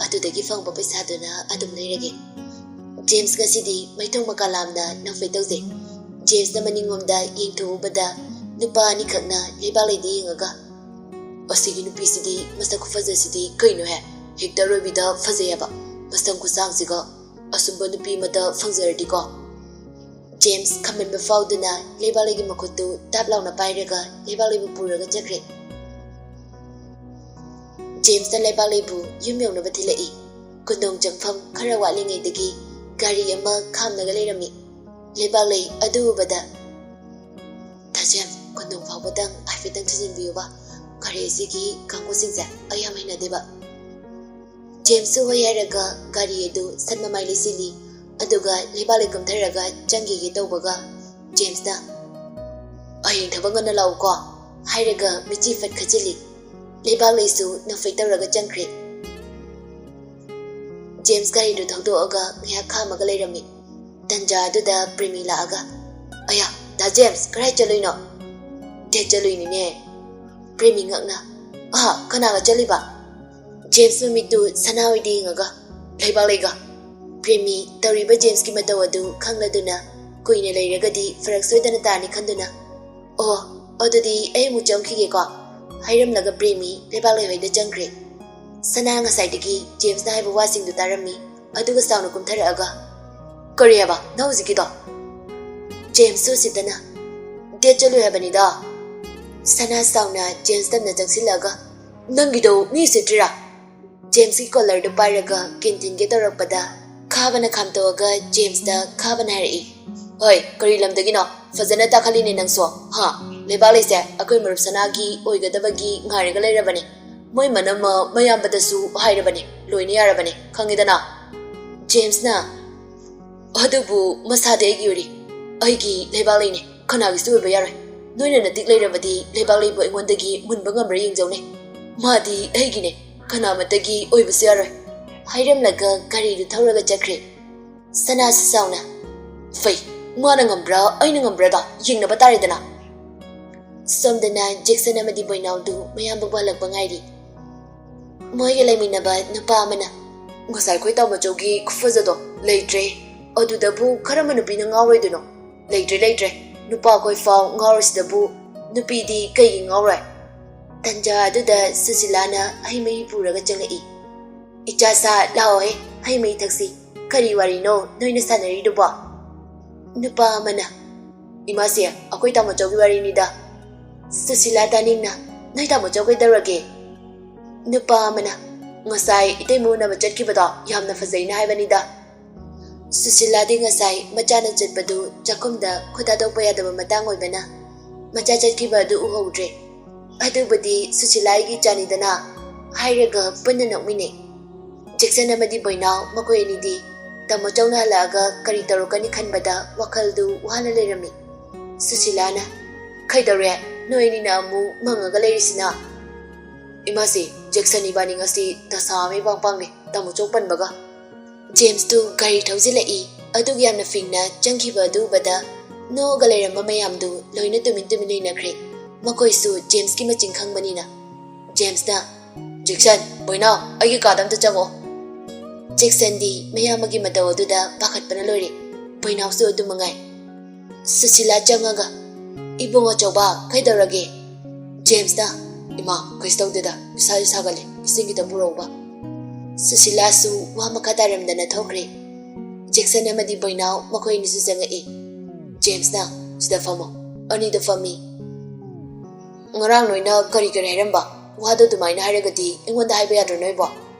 ꯑꯗꯨꯗꯒꯤ ꯐꯪꯕ ꯄꯩꯁꯥꯗꯨꯅ ꯑꯗꯨꯝ ꯂꯩꯔꯒꯦ꯫" ꯖꯦꯝꯁ ꯉꯁꯤꯗꯤ ꯃꯩꯊꯣꯡ ꯃꯀꯥ ꯂꯥꯝꯅ ꯅꯧꯐꯦ ꯇꯧꯖꯩ꯫ ꯖꯦꯝꯁꯅ ꯃꯅꯤꯡꯂꯣꯝꯗ ꯌꯦꯡꯊꯣꯛꯎꯕꯗ ꯅꯨꯄꯥ ꯑꯅꯤꯈꯛꯅ ꯂꯩꯕꯥꯛꯂꯩꯗ ꯌꯦꯡꯉꯒ, "ꯑꯁꯤꯒꯤ ꯅꯨꯄꯤꯁꯤꯗꯤ ꯃꯁꯛ ꯈꯨꯐꯖꯁꯤꯗꯤ ꯀꯩꯅꯣꯍꯦ? ꯍꯦꯛꯇ ꯑꯔꯣꯏꯕꯤꯗ ꯐꯖꯩ ꯍꯥꯏꯕ꯫ ꯃꯁꯝ ꯈꯨꯁꯥꯡꯁꯤꯒ ꯑꯁꯨꯝꯕ ꯅꯨꯄꯤ ꯑꯃꯇ ꯐꯪꯖꯔꯗꯤꯀꯣ꯫" ꯖꯦꯝꯁ ꯈꯝꯕꯟꯕ ꯐꯥꯎꯗꯅ ꯂꯩꯕꯥꯛꯂꯩꯒꯤ ꯃꯈꯨꯠꯇꯨ ꯇꯥꯞ ꯂꯥꯎꯅ ꯄꯥꯏꯔꯒ ꯂꯩꯕꯥꯛꯂꯩꯕꯨ ꯄꯨꯔꯒ ꯆꯠꯈ꯭ꯔꯦ꯫ ꯖꯦꯝꯁꯅ ꯂꯩꯕꯥꯛꯂꯩꯕꯨ ꯌꯨꯝ ꯌꯧꯅꯕ ꯊꯤꯜꯂꯛꯏ꯫ ꯀꯨꯟꯗꯣꯡ ꯆꯪꯐꯝ ꯈꯔ ꯋꯥꯠꯂꯤꯉꯩꯗꯒꯤ ꯒꯥꯔꯤ ꯑꯃ ꯈꯥꯝꯂꯒ ꯂꯩꯔꯝꯃꯤ꯫ ꯂꯩꯕꯥꯛꯂꯩ ꯑꯗꯨ ꯎꯕꯗ, "ꯇꯥꯖꯦꯝ, ꯀꯨꯟꯗꯣꯡ ꯐꯥꯎꯕꯗꯪ ꯍꯥꯏꯐꯦꯠꯇꯪ ꯊꯤꯟꯖꯤꯟꯕꯤꯌꯨꯕ꯫ ꯒꯥꯔꯤ ꯑꯁꯤꯒꯤ ꯀꯥꯡꯕꯨꯁꯤꯡꯁꯦ ꯑꯩ ꯌꯥꯝ ꯍꯩꯅꯗꯦꯕ꯫" ꯖꯦꯝꯁꯁꯨ ꯍꯣꯏ ꯍꯥꯏꯔꯒ ꯒꯥꯔꯤ ꯑꯗꯨ ꯁꯠ ꯃꯃꯥꯏ ꯂꯩꯁꯤꯜꯂꯤ꯫ ꯑꯗꯨꯒ ꯂꯩꯕꯥꯛꯂꯩ ꯀꯨꯝꯊꯔꯒ ꯆꯪꯈꯤꯒꯦ ꯇꯧꯕꯒ ꯖꯦꯝꯁꯅ, "ꯍꯌꯦꯡ ꯊꯕꯛ ꯉꯟꯅ ꯂꯥꯛꯎꯀꯣ" ꯍꯥꯏꯔꯒ ꯃꯤꯠꯆꯤ ꯐꯠ ꯈꯠꯆꯤꯜꯂꯤ꯫ ꯂꯩꯕꯥꯛꯂꯩꯁꯨ ꯅꯣꯛꯐꯦꯠ ꯇꯧꯔꯒ ꯆꯪꯈ꯭ꯔꯦ꯫ ꯖꯦꯝꯁ ꯒꯥꯔꯤꯗꯨ ꯊꯧꯗꯣꯛꯑꯒ ꯉꯥꯏꯍꯥꯛ ꯈꯥꯝꯃꯒ ꯂꯩꯔꯝꯃꯤ꯫ ꯇꯟꯖꯥ ꯑꯗꯨꯗ ꯄ꯭ꯔꯦꯃꯤ ꯂꯥꯛꯑꯒ, "ꯑꯌꯥ, ꯗꯥ ꯖꯦꯝꯁ, ꯀꯗꯥꯏ ꯆꯠꯂꯨꯏꯅꯣ?" "ꯗꯦꯠ ꯆꯠꯂꯨꯏꯅꯤꯅꯦ꯫" ꯄ꯭ꯔꯦꯃꯤ ꯉꯛꯅ, "ꯑꯍ, ꯀꯅꯥꯒ ꯆꯠꯂꯤꯕ?" ꯖꯦꯝꯁ ꯃꯃꯤꯠꯇꯨ ꯁꯅꯥ ꯍꯣꯏꯗ ꯌꯦꯡꯉꯒ, "ꯂꯩꯕꯥꯛꯂꯩꯒ?" ꯄ꯭ꯔꯦꯃꯤ ꯇꯧꯔꯤꯕ ꯖꯦꯝꯁꯀꯤ ꯃꯇꯧ ꯑꯗꯨ ꯈꯪꯂꯗꯨꯅ ꯀꯨꯏꯅ ꯂꯩꯔꯒꯗꯤ ꯐꯔꯛ ꯁꯣꯏꯗꯅ ꯇꯥꯅꯤ ꯈꯟꯗꯨꯅ, "ꯑꯣ, ꯑꯗꯨꯗꯤ ꯑꯩ ꯑꯃꯨꯛ ꯆꯪꯈꯤꯒꯦꯀꯣ," ꯍꯥꯏꯔꯝꯂꯒ ꯄ꯭ꯔꯦꯃꯤ ꯂꯩꯕꯥꯛꯂꯩ ꯍꯣꯏꯗ ꯆꯪꯈ꯭ꯔꯦ꯫ ꯁꯅꯥ ꯉꯁꯥꯏꯗꯒꯤ ꯖꯦꯝꯁꯅ ꯍꯥꯏꯕ ꯋꯥꯁꯤꯡꯗꯨ ꯇꯥꯔꯝꯃꯤ, ꯑꯗꯨꯒ ꯁꯥꯎꯅ ꯀꯨꯝꯊꯔꯛꯑꯒ, "ꯀꯔꯤ ꯍꯥꯏꯕ ꯅꯪ ꯍꯧꯖꯤꯛꯀꯤꯗꯣ?" ꯖꯦꯝꯁꯁꯨ ꯎꯁꯤꯠꯇꯅ, "ꯗꯦꯠ ꯆꯠꯂꯨꯏ ꯍꯥꯏꯕꯅꯤꯗ꯫" ꯁꯅꯥ ꯁꯥꯎꯅ ꯖꯦꯝꯁ ꯇꯝꯅ ꯆꯪꯁꯤꯜꯂꯛꯑꯒ, "ꯅꯪꯒꯤꯗꯣ ꯃꯤ ꯎꯁꯤꯠꯇ꯭ꯔꯤꯔꯥ?" ꯖꯦꯝꯁꯀꯤ ꯀꯣꯂꯔꯗꯨ ꯄꯥꯏꯔꯒ ꯀꯤꯟ ꯊꯤꯟꯒꯦ ꯇꯧꯔꯛꯄꯗ ꯈꯥꯕꯅ ꯈꯥꯝꯇꯣꯛꯑꯒ ꯖꯦꯝꯁꯇ ꯈꯥꯕꯅ ꯍꯥꯏꯔꯛꯏ, "ꯍꯣꯏ, ꯀꯔꯤ ꯂꯝꯗꯒꯤꯅꯣ? ꯐꯖꯅ ꯇꯥꯈꯠꯂꯤꯅꯦ ꯅꯪꯁꯨ, ꯍꯥ? ꯂꯩꯕꯥꯛꯂꯩꯁꯦ ꯑꯩꯈꯣꯏ ꯃꯔꯨꯞ ꯁꯅꯥꯒꯤ ꯑꯣꯏꯒꯗꯕꯒꯤ ꯉꯥꯏꯔꯒ ꯂꯩꯔꯕꯅꯦ꯫ ꯃꯣꯏ ꯃꯅꯝꯃ ꯃꯌꯥꯝꯕꯗꯁꯨ ꯍꯥꯏꯔꯕꯅꯦ, ꯂꯣꯏꯅ ꯌꯥꯔꯕꯅꯦ, ꯈꯪꯉꯦꯗꯅ?" ꯖꯦꯝꯁꯅ, "ꯑꯗꯨꯕꯨ ꯃꯁꯥꯗꯤ ꯑꯩꯒꯤ ꯑꯣꯏꯔꯤ, ꯑꯩꯒꯤ ꯂꯩꯕꯥꯛꯂꯩꯅꯦ, ꯀꯅꯥꯒꯤꯁꯨ ꯑꯣꯏꯕ ꯌꯥꯔꯣꯏ꯫ ꯅꯣꯏꯅ ꯅꯇꯤꯛ ꯂꯩꯔꯕꯗꯤ ꯂꯩꯕꯥꯛꯂꯩꯕꯨ ꯑꯩꯉꯣꯟꯗꯒꯤ ꯃꯨꯟꯕ ꯉꯝꯕ꯭ꯔꯥ ꯌꯦꯡꯖꯧꯅꯦ꯫ ꯃꯥꯗꯤ ꯑꯩꯒꯤꯅꯦ, ꯀꯅꯥꯃꯠꯇꯒꯤ ꯑꯣꯏꯕꯁꯨ ꯌꯥꯔꯣꯏ," ꯍꯥꯏꯔꯝꯂꯒ ꯒꯥꯔꯤꯗꯨ ꯊꯧꯔꯒ ꯆꯠꯈ꯭ꯔꯦ꯫ ꯁꯅꯥꯁꯨ ꯁꯥꯎꯅ, "ꯐꯩ, ꯃꯥꯅ ꯉꯝꯕ꯭ꯔꯥ ꯑꯩꯅ ꯉꯝꯕ꯭ꯔꯥꯗꯣ ꯌꯦꯡꯅꯕ ꯇꯥꯔꯦꯗꯅ꯫" ꯁꯣꯝꯗꯅ ꯖꯦꯛꯁꯟ ꯑꯃꯗꯤ ꯕꯣꯏꯅꯥꯎꯗꯨ ꯃꯌꯥꯝꯕꯕꯨ ꯍꯜꯂꯛꯄ ꯉꯥꯏꯔꯤ꯫ ꯃꯣꯏꯒ ꯂꯩꯃꯤꯟꯅꯕ ꯅꯨꯄꯥ ꯑꯃꯅ, "ꯉꯁꯥꯏ ꯑꯩꯈꯣꯏ ꯇꯥꯃꯣꯆꯧꯒꯤ ꯈꯨꯐꯖꯗꯣ ꯂꯩꯇ꯭ꯔꯦ꯫ ꯑꯗꯨꯗꯕꯨ ꯀꯔꯝꯕ ꯅꯨꯄꯤꯅ ꯉꯥꯎꯔꯣꯏꯗꯣꯏꯅꯣ? ꯂꯩꯇ꯭ꯔꯦ, ꯂꯩꯇ꯭ꯔꯦ꯫ ꯅꯨꯄꯥ ꯑꯩꯈꯣꯏ ꯐꯥꯎ ꯉꯥꯎꯔꯤꯁꯤꯗꯕꯨ ꯅꯨꯄꯤꯗꯤ ꯀꯩꯒꯤ ꯉꯥꯎꯔꯣꯏ?" ꯇꯟꯖꯥ ꯑꯗꯨꯗ ꯁꯨꯁꯤꯂꯥꯅ ꯍꯩ ꯃꯍꯤ ꯄꯨꯔꯒ ꯆꯪꯂꯛꯏ꯫ "ꯏꯆꯥꯁꯥ, ꯂꯥꯛꯑꯣꯍꯦ, ꯍꯩ ꯃꯍꯤ ꯊꯛꯁꯤ꯫ ꯀꯔꯤ ꯋꯥꯔꯤꯅꯣ ꯅꯣꯏꯅ ꯁꯥꯟꯅꯔꯤꯗꯨꯕꯣ?" ꯅꯨꯄꯥ ꯑꯃꯅ, "ꯏꯃꯥꯁꯦ, ꯑꯩꯈꯣꯏ ꯇꯥꯃꯣꯆꯧꯒꯤ ꯋꯥꯔꯤꯅꯤꯗ꯫" ꯁꯨꯁꯤꯂꯥ ꯇꯥꯅꯤꯡꯅ, "ꯅꯣꯏ ꯇꯥꯃꯣꯆꯧ ꯀꯩꯗꯧꯔꯒꯦ?" ꯅꯨꯄꯥ ꯑꯃꯅ, "ꯉꯁꯥꯏ ꯏꯇꯩꯃ ꯎꯅꯕ ꯆꯠꯈꯤꯕꯗꯣ ꯌꯥꯝꯅ ꯐꯖꯩꯅ ꯍꯥꯏꯕꯅꯤꯗ꯫" ꯁꯨꯁꯤꯂꯥꯗꯤ ꯉꯁꯥꯏ ꯃꯆꯥꯅ ꯆꯠꯄꯗꯨ ꯆꯥꯛꯈꯨꯝꯗ ꯈꯨꯠ ꯊꯥꯗꯣꯛꯄ ꯌꯥꯗꯕ ꯃꯇꯥꯡ ꯑꯣꯏꯕꯅ ꯃꯆꯥ ꯆꯠꯈꯤꯕ ꯑꯗꯨ ꯎꯍꯧꯗ꯭ꯔꯦ꯫ "ꯑꯗꯨꯕꯨꯗꯤ ꯁꯨꯁꯤꯂꯥ ꯑꯩꯒꯤ ꯏꯆꯥꯅꯤꯗꯅ," ꯍꯥꯏꯔꯒ ꯄꯨꯟꯅ ꯅꯣꯛꯃꯤꯟꯅꯩ꯫ ꯖꯦꯛꯁꯟ ꯑꯃꯗꯤ ꯕꯣꯏꯅꯥꯎ ꯃꯈꯣꯏ ꯑꯅꯤꯗꯤ ꯇꯥꯃꯣꯆꯧꯅ ꯍꯜꯂꯛꯑꯒ ꯀꯔꯤ ꯇꯧꯔꯛꯀꯅꯤ ꯈꯟꯕꯗ ꯋꯥꯈꯜꯗꯨ ꯋꯥꯅ ꯂꯩꯔꯝꯃꯤ꯫ ꯁꯨꯁꯤꯂꯥꯅ, "ꯀꯩꯗꯧꯔꯦ? ꯅꯣꯏ ꯑꯅꯤꯅ ꯑꯃꯨꯛ ꯃꯪꯉꯒ ꯂꯩꯔꯤꯁꯤꯅ?" "ꯏꯃꯥꯁꯤ, ꯖꯦꯛꯁꯟ ꯏꯕꯥꯅꯤ ꯉꯁꯤ ꯗꯁꯥ ꯑꯃ ꯏꯄꯥꯡ ꯄꯥꯡꯂꯦ, ꯇꯥꯃꯣ ꯆꯧ ꯄꯟꯕꯒ꯫" ꯖꯦꯝꯁꯇꯨ ꯒꯥꯔꯤ ꯊꯧꯖꯤꯜꯂꯛꯏ꯫ ꯑꯗꯨꯒ ꯌꯥꯝꯅ ꯐꯤꯡꯅ ꯆꯪꯈꯤꯕ ꯑꯗꯨ ꯎꯕꯗ ꯅꯣꯛꯑꯒ ꯂꯩꯔꯝꯕ ꯃꯌꯥꯝꯗꯨ ꯂꯣꯏꯅ ꯇꯨꯃꯤꯟ ꯇꯨꯃꯤꯟ ꯂꯩꯅꯈ꯭ꯔꯦ꯫ ꯃꯈꯣꯏꯁꯨ ꯖꯦꯝꯁꯀꯤ ꯃꯆꯤꯡ ꯈꯪꯕꯅꯤꯅ꯫ ꯖꯦꯝꯁꯅ, "ꯖꯦꯛꯁꯟ, ꯕꯣꯏꯅꯥꯎ, ꯑꯩꯒꯤ ꯀꯥꯗ ꯑꯝꯇ ꯆꯪꯉꯛꯑꯣ꯫" ꯖꯦꯛꯁꯟꯗꯤ ꯃꯌꯥꯝꯕꯒꯤ ꯃꯇꯧ ꯑꯗꯨꯗ ꯄꯥꯈꯠꯄꯅ ꯂꯣꯏꯔꯦ꯫ ꯕꯣꯏꯅꯥꯎꯁꯨ ꯑꯗꯨ ꯃꯉꯥꯏ꯫ ꯁꯨꯁꯤꯂꯥ ꯆꯪꯉꯒ, "ꯏꯕꯨꯡ ꯑꯆꯧꯕ, ꯀꯩꯗꯧꯔꯒꯦ?" ꯖꯦꯝꯁꯅ, "ꯏꯃꯥ, ꯀꯩꯁꯨ ꯇꯧꯗꯦꯗ, ꯏꯁꯥꯁꯨ ꯁꯥꯒꯠꯂꯦ, ꯏꯁꯤꯡ ꯈꯤꯇ ꯄꯨꯔꯛꯎꯕ꯫" ꯁꯨꯁꯤꯂꯥꯁꯨ ꯋꯥ ꯃꯈꯥ ꯇꯥꯔꯝꯗꯅ ꯊꯣꯛꯈ꯭ꯔꯦ꯫ ꯖꯦꯛꯁꯟ ꯑꯃꯗꯤ ꯕꯣꯏꯅꯥꯎ ꯃꯈꯣꯏ ꯑꯅꯤꯁꯨ ꯆꯪꯉꯛꯏ꯫ ꯖꯦꯝꯁꯅ, "ꯁꯤꯗ ꯐꯝꯃꯣ꯫" ꯑꯅꯤꯗꯨ ꯐꯝꯃꯤ꯫ "ꯉꯔꯥꯡ ꯅꯣꯏꯅ ꯀꯔꯤ ꯀꯔꯤ ꯍꯥꯏꯔꯝꯕ? ꯋꯥꯗꯣ ꯑꯗꯨꯃꯥꯏꯅ ꯍꯥꯏꯔꯒꯗꯤ ꯑꯩꯉꯣꯟꯗ ꯍꯥꯏꯕ ꯌꯥꯗ꯭ꯔꯣ ꯅꯣꯏꯕꯣ?"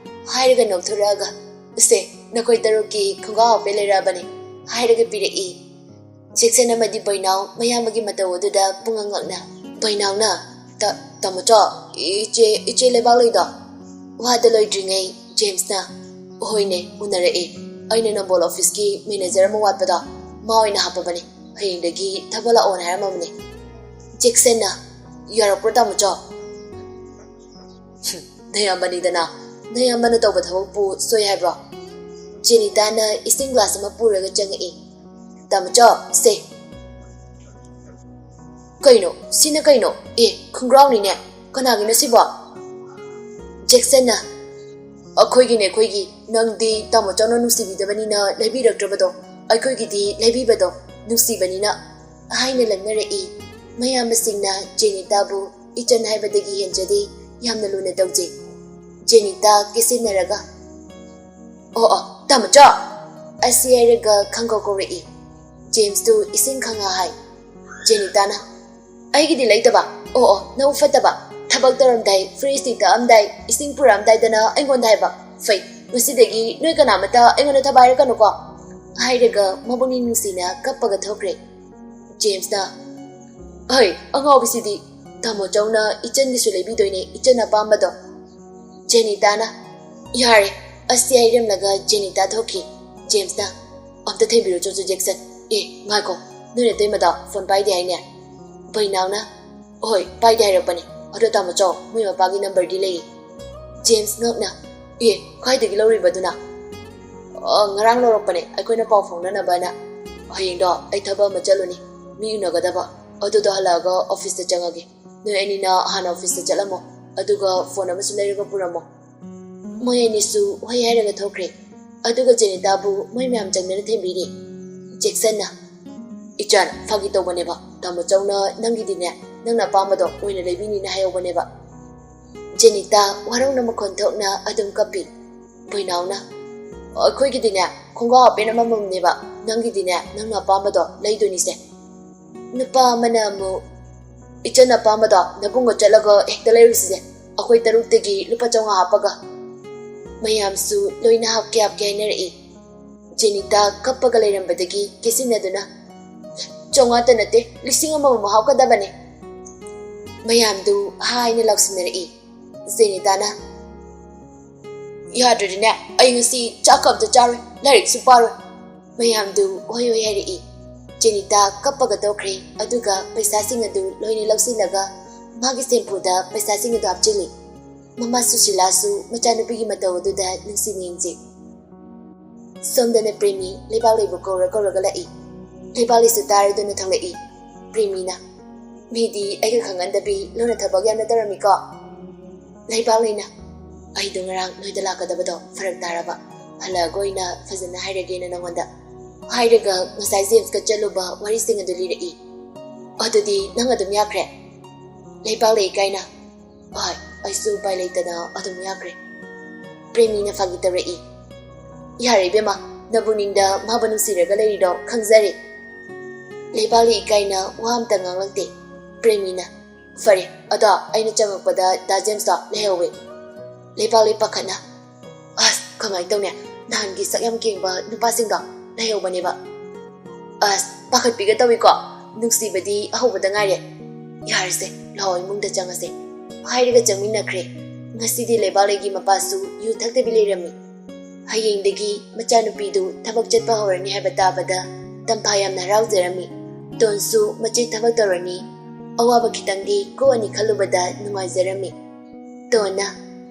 ꯍꯥꯏꯔꯒ ꯅꯣꯛꯊꯣꯔꯛꯑꯒ, "ꯁꯦ, ꯅꯈꯣꯏ ꯇꯔꯨꯛꯀꯤ ꯈꯣꯡꯒ꯭ꯔꯥꯎ ꯍꯥꯞꯄꯦ ꯂꯩꯔꯛꯑꯕꯅꯤ," ꯍꯥꯏꯔꯒ ꯄꯤꯔꯛꯏ꯫ ꯖꯦꯛꯁꯟ ꯑꯃꯗꯤ ꯕꯣꯏꯅꯥꯎ ꯃꯌꯥꯝꯕꯒꯤ ꯃꯇꯧ ꯑꯗꯨꯗ ꯄꯨꯡꯉꯛ ꯉꯛꯅ꯫ ꯕꯣꯏꯅꯥꯎꯅ, "ꯇ-, ꯇꯥꯃꯣꯆꯧ, ꯏꯆꯦ, ꯏꯆꯦ ꯂꯩꯕꯥꯛꯂꯩꯗꯣ?" ꯋꯥꯗꯣ ꯂꯣꯏꯗ꯭ꯔꯤꯉꯩ ꯖꯦꯝꯁꯅ, "ꯍꯣꯏꯅꯦ, ꯎꯅꯔꯛꯑꯦ꯫ ꯑꯩꯅ ꯅꯝꯕꯣꯜ ꯑꯣꯐꯤꯁꯀꯤ ꯃꯦꯅꯦꯖꯔ ꯑꯃ ꯋꯥꯠꯄꯗꯣ, ꯃꯥ ꯑꯣꯏꯅ ꯍꯥꯞꯄꯕꯅꯦ꯫ ꯍꯌꯦꯡꯗꯒꯤ ꯊꯕꯛ ꯂꯥꯛꯑꯣꯅ ꯍꯥꯏꯔꯝꯃꯕꯅꯦ꯫" ꯖꯦꯛꯁꯟꯅ, "ꯌꯥꯔꯛꯄ꯭ꯔꯣ ꯇꯥꯃꯣꯆꯧ?" "ꯅꯌꯥꯝꯕꯅꯤꯗꯅ, ꯅꯌꯥꯝꯕꯅ ꯇꯧꯕ ꯊꯕꯛꯄꯨ ꯁꯣꯏ ꯍꯥꯏꯕ꯭ꯔꯣ?" ꯖꯦꯅꯤꯇꯥꯅ ꯏꯁꯤꯡ ꯒ꯭ꯂꯥꯁ ꯑꯃ ꯄꯨꯔꯒ ꯆꯪꯉꯛꯏ꯫ "ꯇꯥꯃꯣꯆꯧ, ꯁꯦ꯫" "ꯀꯩꯅꯣ? ꯁꯤꯅ ꯀꯩꯅꯣ? ꯑꯦ, ꯈꯣꯡꯒ꯭ꯔꯥꯎꯅꯤꯅꯦ꯫ ꯀꯅꯥꯒꯤꯅꯣ ꯁꯤꯕꯣ?" ꯖꯦꯛꯁꯟꯅ, "ꯑꯩꯈꯣꯏꯒꯤꯅꯦ, ꯑꯩꯈꯣꯏꯒꯤ꯫ ꯅꯪꯗꯤ ꯇꯥꯃꯣꯆꯧꯅ ꯅꯨꯡꯁꯤꯕꯤꯗꯕꯅꯤꯅ ꯂꯩꯕꯤꯔꯛꯇ꯭ꯔꯕꯗꯣ, ꯑꯩꯈꯣꯏꯒꯤꯗꯤ ꯂꯩꯕꯤꯕꯗꯣ ꯅꯨꯡꯁꯤꯕꯅꯤꯅ," ꯍꯥꯏꯅ ꯂꯛꯅꯔꯛꯏ꯫ ꯃꯌꯥꯝꯕꯁꯤꯡꯅ ꯖꯦꯅꯤꯇꯥꯕꯨ ꯏꯆꯟ ꯍꯥꯏꯕꯗꯒꯤ ꯍꯦꯟꯖꯗꯦ, ꯌꯥꯝꯅ ꯂꯨꯅ ꯇꯧꯖꯩ꯫ ꯖꯦꯅꯤꯇꯥ ꯀꯦꯁꯤꯟꯅꯔꯒ, "ꯑꯣ, ꯑꯣ, ꯇꯥꯃꯣꯆꯧ!" ꯑꯁꯤ ꯍꯥꯏꯔꯒ ꯈꯪꯀꯧ ꯀꯧꯔꯛꯏ꯫ ꯖꯦꯝꯁꯇꯨ ꯏꯁꯤꯡ ꯈꯪꯉꯥ ꯍꯥꯏ꯫ ꯖꯦꯅꯤꯇꯥꯅ, "ꯑꯩꯒꯤꯗꯤ ꯂꯩꯇꯕ? ꯑꯣ, ꯑꯣ, ꯅꯕꯨꯛ ꯐꯠꯇꯕ꯫ ꯊꯕꯛ ꯇꯧꯔꯝꯗꯥꯏ ꯐ꯭ꯔꯤꯖꯇꯤ ꯇꯛꯑꯝꯗꯥꯏ, ꯏꯁꯤꯡ ꯄꯨꯔꯛꯑꯝꯗꯥꯏꯗꯅ ꯑꯩꯉꯣꯟꯗ ꯍꯥꯏꯕ꯫ ꯐꯩ, ꯉꯁꯤꯗꯒꯤ ꯅꯣꯏ ꯀꯅꯥꯃꯠꯇ ꯑꯩꯉꯣꯟꯗ ꯊꯕꯛ ꯍꯥꯏꯔꯛꯀꯅꯨꯀꯣ," ꯍꯥꯏꯔꯒ ꯃꯕꯨꯛꯅꯤꯡ ꯅꯨꯡꯁꯤꯅ ꯀꯞꯄꯒ ꯊꯣꯛꯈ꯭ꯔꯦ꯫ ꯖꯦꯝꯁꯅ, "ꯍꯩ, ꯑꯉꯥꯎꯕꯤꯁꯤꯗꯤ! ꯇꯥꯃꯣꯆꯧꯅ ꯏꯆꯟꯒꯤꯁꯨ ꯂꯩꯕꯤꯗꯣꯏꯅꯦ, ꯏꯆꯟ ꯑꯄꯥꯝꯕꯗꯣ꯫" ꯖꯦꯅꯤꯇꯥꯅ, "ꯌꯥꯔꯦ꯫" ꯑꯁꯤ ꯍꯥꯏꯔꯝꯂꯒ ꯖꯦꯅꯤꯇꯥ ꯊꯣꯛꯈꯤ꯫ ꯖꯦꯝꯁꯅ, "ꯑꯝꯇ ꯊꯦꯝꯕꯤꯔꯣ ꯆꯣꯆꯣ ꯖꯦꯛꯁꯟ꯫ ꯑꯦ, ꯉꯥꯏꯈꯣ, ꯅꯣꯏ ꯅꯇꯩꯃꯗꯣ ꯐꯣꯟ ꯄꯥꯏꯗꯦ ꯍꯥꯏꯅꯦ?" ꯕꯩꯅꯥꯎꯅ, "ꯍꯣꯏ, ꯄꯥꯏꯗꯦ ꯍꯥꯏꯔꯛꯄꯅꯦ꯫ ꯑꯗꯣ ꯇꯥꯃꯣꯆꯧ, ꯃꯣꯏ ꯃꯄꯥꯒꯤ ꯅꯝꯕꯔꯗꯤ ꯂꯩ꯫ ꯖꯦꯝꯁ ꯉꯛꯅ, "ꯑꯦ, ꯀꯥꯏꯗꯒꯤ ꯂꯧꯔꯤꯕ ꯑꯗꯨꯅ?" "ꯑ, ꯉꯔꯥꯡ ꯂꯧꯔꯛꯄꯅꯦ, ꯑꯩꯈꯣꯏꯅ ꯄꯥꯎ ꯐꯥꯎꯅꯅꯕꯅ꯫ ꯍꯌꯦꯡꯗꯣ ꯑꯩ ꯊꯕꯛ ꯑꯃ ꯆꯠꯂꯨꯅꯤ, ꯃꯤ ꯎꯅꯒꯗꯕ꯫ ꯑꯗꯨꯗꯣ ꯍꯜꯂꯛꯑꯒ ꯑꯣꯐꯤꯁꯇ ꯆꯪꯉꯒꯦ꯫ ꯅꯣꯏ ꯑꯅꯤꯅ ꯍꯥꯟꯅ ꯑꯣꯐꯤꯁꯇ ꯆꯠꯂꯝꯃꯣ, ꯑꯗꯨꯒ ꯐꯣꯟ ꯑꯃꯁꯨ ꯂꯩꯔꯒ ꯄꯨꯔꯝꯃꯣ꯫" ꯃꯣꯏ ꯑꯅꯤꯁꯨ ꯍꯣꯏ ꯍꯥꯏꯔꯒ ꯊꯣꯛꯈ꯭ꯔꯦ꯫ ꯑꯗꯨꯒ ꯖꯦꯅꯤꯇꯥꯕꯨ ꯃꯣꯏ ꯃꯌꯥꯝ ꯆꯪꯗꯅ ꯊꯦꯝꯕꯤꯔꯤ꯫ ꯖꯦꯛꯁꯟꯅ, "ꯏꯆꯟ, ꯐꯥꯒꯤ ꯇꯧꯕꯅꯦꯕ꯫ ꯇꯥꯃꯣꯆꯧꯅ ꯅꯪꯒꯤꯗꯤꯅꯦ, ꯅꯪꯅ ꯑꯄꯥꯝꯕꯗꯣ ꯑꯣꯏꯅ ꯂꯩꯕꯤꯅꯤꯅ ꯍꯥꯏꯍꯧꯕꯅꯦꯕ꯫" ꯖꯦꯅꯤꯇꯥ ꯋꯥꯔꯧꯅ ꯃꯈꯣꯟ ꯊꯣꯛꯅ ꯑꯗꯨꯝ ꯀꯞꯄꯤ꯫ ꯕꯣꯏꯅꯥꯎꯅ, "ꯑꯩꯈꯣꯏꯒꯤꯗꯤꯅꯦ, ꯈꯣꯡꯒ꯭ꯔꯥꯎ ꯍꯥꯞꯄꯦꯟ ꯑꯃꯃꯝꯅꯦꯕ꯫ ꯅꯪꯒꯤꯗꯤꯅꯦ, ꯅꯪꯅ ꯑꯄꯥꯝꯕꯗꯣ ꯂꯩꯗꯣꯏꯅꯤꯁꯦ꯫" ꯅꯨꯄꯥ ꯑꯃꯅ ꯑꯃꯨꯛ, "ꯏꯆꯟ ꯑꯄꯥꯝꯕꯗꯣ ꯅꯕꯨꯡꯒ ꯆꯠꯂꯒ ꯍꯦꯛꯇ ꯂꯩꯔꯨꯁꯤꯁꯦ, ꯑꯩꯈꯣꯏ ꯇꯔꯨꯛꯇꯒꯤ ꯂꯨꯄꯥ ꯆꯥꯝꯃꯉꯥ ꯍꯥꯞꯄꯒ꯫" ꯃꯌꯥꯝꯁꯨ ꯂꯣꯏꯅ ꯍꯥꯞꯀꯦ ꯍꯥꯞꯀꯦ ꯍꯥꯏꯅꯔꯛꯏ꯫ ꯖꯦꯅꯤꯇꯥ ꯀꯞꯄꯒ ꯂꯩꯔꯝꯕꯗꯒꯤ ꯀꯦꯁꯤꯟꯅꯗꯨꯅ, "ꯆꯥꯝꯃꯉꯥꯇ ꯅꯠꯇꯦ, ꯂꯤꯁꯤꯡ ꯑꯃꯃꯝ ꯍꯥꯞꯀꯗꯕꯅꯦ꯫" ꯃꯌꯥꯝꯗꯨ ꯍꯥꯏꯅ ꯂꯥꯎꯁꯤꯟꯅꯔꯛꯏ꯫ ꯖꯦꯅꯤꯇꯥꯅ, "ꯌꯥꯗ꯭ꯔꯗꯤꯅꯦ, ꯑꯩ ꯉꯁꯤ ꯆꯥꯛꯀ ꯑꯝꯇ ꯆꯥꯔꯣꯏ, ꯂꯥꯏꯔꯤꯛꯁꯨ ꯄꯥꯔꯣꯏ꯫" ꯃꯌꯥꯝꯗꯨ ꯍꯣꯏ ꯍꯣꯏ ꯍꯥꯏꯔꯛꯏ꯫ ꯖꯦꯅꯤꯇꯥ ꯀꯞꯄꯒ ꯇꯣꯛꯈ꯭ꯔꯦ꯫ ꯑꯗꯨꯒ ꯄꯩꯁꯥꯁꯤꯡ ꯑꯗꯨ ꯂꯣꯏꯅ ꯂꯧꯁꯤꯜꯂꯒ ꯃꯥꯒꯤ ꯁꯦꯝꯐꯨꯗ ꯄꯩꯁꯥꯁꯤꯡ ꯑꯗꯨ ꯍꯥꯞꯆꯤꯜꯂꯤ꯫ ꯃꯃꯥ ꯁꯨꯁꯤꯂꯥꯁꯨ ꯃꯆꯥꯅꯨꯄꯤꯒꯤ ꯃꯇꯧ ꯑꯗꯨꯗ ꯅꯨꯡꯁꯤꯅ ꯌꯦꯡꯖꯩ꯫ ꯁꯣꯝꯗꯅ ꯄ꯭ꯔꯦꯃꯤ ꯂꯩꯕꯥꯛꯂꯩꯕꯨ ꯀꯧꯔ ꯀꯧꯔꯒ ꯂꯥꯛꯏ꯫ ꯂꯩꯕꯥꯛꯂꯩꯁꯨ ꯇꯥꯔꯗꯨꯅ ꯊꯣꯛꯂꯛꯏ꯫ ꯄ꯭ꯔꯦꯃꯤꯅ, "ꯃꯤꯗꯤ ꯑꯩꯒ ꯈꯪꯍꯟꯗꯕꯤ ꯂꯣꯟꯅ ꯊꯕꯛ ꯌꯥꯝꯅ ꯇꯧꯔꯝꯃꯤꯀꯣ?" ꯂꯩꯕꯥꯛꯂꯩꯅ, "ꯑꯩꯗꯣ ꯉꯔꯥꯡ ꯅꯣꯏꯗ ꯂꯥꯛꯀꯗꯕꯗꯣ ꯐꯔꯛ ꯇꯥꯔꯕ, ꯍꯜꯂꯛꯑꯒ ꯑꯣꯏꯅ ꯐꯖꯅ ꯍꯥꯏꯔꯒꯦꯅ ꯅꯉꯣꯟꯗ ꯍꯥꯏꯔꯒ ꯉꯁꯥꯏ ꯖꯦꯝꯁꯀ ꯆꯠꯂꯨꯕ ꯋꯥꯔꯤꯁꯤꯡ ꯑꯗꯨ ꯂꯤꯔꯛꯏ꯫ ꯑꯗꯨꯗꯤ ꯅꯪ ꯑꯗꯨꯝ ꯌꯥꯈ꯭ꯔꯦ?" ꯂꯩꯕꯥꯛꯂꯩ ꯏꯀꯥꯏꯅ, "ꯍꯣꯏ, ꯑꯩꯁꯨ ꯎꯄꯥꯏ ꯂꯩꯇꯅ ꯑꯗꯨꯝ ꯌꯥꯈ꯭ꯔꯦ꯫" ꯄ꯭ꯔꯦꯃꯤꯅ ꯐꯥꯒꯤ ꯇꯧꯔꯛꯏ꯫ "ꯌꯥꯔꯦ ꯏꯕꯦꯝꯃ, ꯅꯕꯨ ꯅꯤꯡꯗ ꯃꯥꯕꯨ ꯅꯨꯡꯁꯤꯔꯒ ꯂꯩꯔꯤꯗꯣ ꯈꯪꯖꯔꯦ꯫" ꯂꯩꯕꯥꯛꯂꯩ ꯏꯀꯥꯏꯅ ꯋꯥ ꯑꯝꯇ ꯉꯥꯡꯂꯛꯇꯦ꯫ ꯄ꯭ꯔꯦꯃꯤꯅ, "ꯐꯔꯦ, ꯑꯗꯣ ꯑꯩꯅ ꯆꯪꯉꯛꯄꯗ ꯗꯥ ꯖꯦꯝꯁꯇꯣ ꯂꯩꯍꯧꯋꯦ꯫" ꯂꯩꯕꯥꯛꯂꯩ ꯄꯥꯈꯠꯅ, "ꯑꯁ, ꯀꯃꯥꯏꯅ ꯇꯧꯅꯤ? ꯅꯍꯥꯟꯒꯤ ꯁꯛ ꯌꯥꯝ ꯀꯦꯡꯕ ꯅꯨꯄꯥꯁꯤꯡꯗꯣ ꯂꯩꯍꯧꯕꯅꯦꯕ꯫" "ꯑꯁ, ꯄꯥꯈꯠꯄꯤꯒ ꯇꯧꯏꯀꯣ, ꯅꯨꯡꯁꯤꯕꯗꯤ ꯑꯍꯧꯕꯗ ꯉꯥꯏꯔꯦ꯫ ꯌꯥꯔꯁꯦ, ꯂꯥꯛꯑꯣ ꯏꯃꯨꯡꯗ ꯆꯪꯉꯁꯦ꯫" ꯍꯥꯏꯔꯒ ꯆꯪꯃꯤꯟꯅꯈ꯭ꯔꯦ꯫ ꯉꯁꯤꯗꯤ ꯂꯩꯕꯥꯛꯂꯩꯒꯤ ꯃꯄꯥꯁꯨ ꯌꯨ ꯊꯛꯇꯕꯤ ꯂꯩꯔꯝꯃꯤ꯫ ꯍꯌꯦꯡꯗꯒꯤ ꯃꯆꯥꯅꯨꯄꯤꯗꯨ ꯊꯕꯛ ꯆꯠꯄ ꯍꯧꯔꯅꯤ ꯍꯥꯏꯕ ꯇꯥꯕꯗ ꯇꯝꯐꯥ ꯌꯥꯝꯅ ꯍꯔꯥꯎꯖꯔꯝꯃꯤ꯫ ꯇꯣꯟꯁꯨ ꯃꯆꯦ ꯊꯕꯛ ꯇꯧꯔꯅꯤ, ꯑꯋꯥꯕ ꯈꯤꯇꯪꯗꯤ ꯀꯣꯛꯑꯅꯤ ꯈꯜꯂꯨꯕꯗ ꯅꯨꯡꯉꯥꯏꯖꯔꯝꯃꯤ꯫ ꯇꯣꯟꯅ,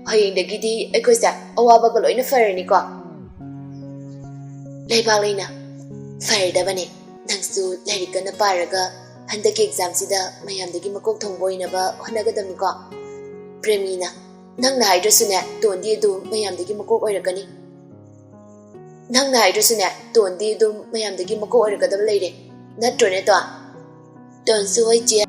"ꯍꯌꯦꯡꯗꯒꯤꯗꯤ ꯑꯩꯈꯣꯏꯁꯦ ꯑꯋꯥꯕꯒ ꯂꯣꯏꯅ ꯐꯔꯅꯤꯀꯣ?" ꯂꯩꯕꯥꯛꯂꯩꯅ, "ꯐꯔꯗꯕꯅꯦ꯫ ꯅꯪꯁꯨ ꯂꯥꯏꯔꯤꯛ ꯀꯟꯅ ꯄꯥꯔꯒ ꯍꯟꯗꯛꯀꯤ ꯑꯦꯛꯖꯥꯝꯁꯤꯗ ꯃꯌꯥꯝꯗꯒꯤ ꯃꯀꯣꯛ ꯊꯣꯡꯕ ꯑꯣꯏꯅꯕ ꯍꯣꯠꯅꯒꯗꯕꯅꯤꯀꯣ?" ꯄ꯭ꯔꯦꯃꯤꯅ, "ꯅꯪꯅ ꯍꯥꯏꯗ꯭ꯔꯁꯨꯅꯦ, ꯇꯣꯟꯗꯤ ꯑꯗꯨꯝ ꯃꯌꯥꯝꯗꯒꯤ ꯃꯀꯣꯛ ꯑꯣꯏꯔꯛꯀꯅꯤ꯫ ꯅꯪꯅ ꯍꯥꯏꯗ꯭ꯔꯁꯨꯅꯦ, ꯇꯣꯟꯗꯤ ꯑꯗꯨꯝ ꯃꯌꯥꯝꯗꯒꯤ ꯃꯀꯣꯛ ꯑꯣꯏꯔꯛꯀꯗꯕ ꯂꯩꯔꯦ꯫ ꯅꯠꯇ꯭ꯔꯣꯅꯦ, ꯇꯣꯟ?" "ꯇꯣꯟꯁꯨ, ꯍꯣꯏ ꯆꯦ,